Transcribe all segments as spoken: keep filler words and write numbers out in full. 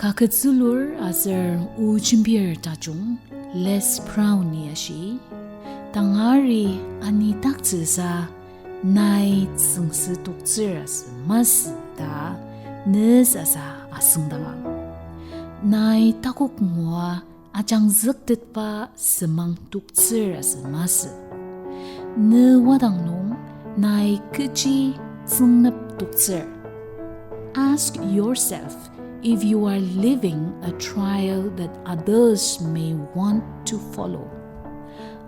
Takütsülur aser o jembir tajung Les Brown-i ashi, tangari anidaktsüsa nai tsüngsü toktsür asü masü ta ne sasa asüngdangang. Nai takok ngua ajangzüktetba semang toktsür asü masü. Ne wadang nung nai kechi tsüngnep toktsür. Ask yourself if you are living a trial that others may want to follow.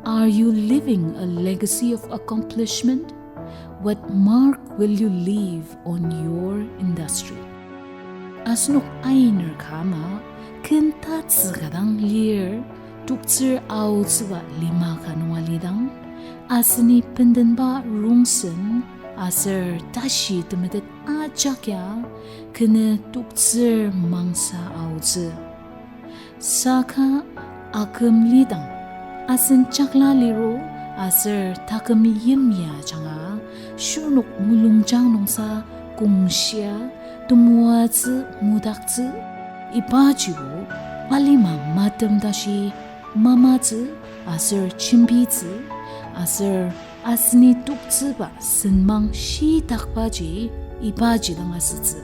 Are you living a legacy of accomplishment? What mark will you leave on your industry? Asenok ainer ka ama, ken tatsüka dang lir, toktsür aotsüba lima ka nung alidang, aseni bendenba rongsen aser tashi temetet ajak ya, kenü toktsür mangsa aotsü. Saka aküm lidang, asen jakla liro aser taküm yimya ajanga, shirnok mulungjang nungsa kongshia temoatsü ngudaktsü, ibajibo alima matem tashi mamatsü aser jembitsü, aser aseni toktsüba senmang shitakbaji ibaji dang asütsü.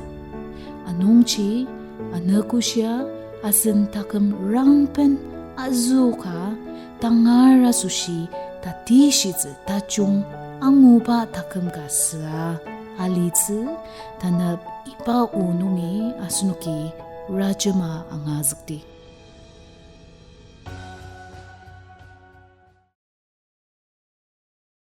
Anungji, anogoshia asen taküm rangben azüoka tangar asoshi tatishitsü tajung anguba taküm ka süa alitsü, tanep iba o nungi asenoki rajema angazükdi.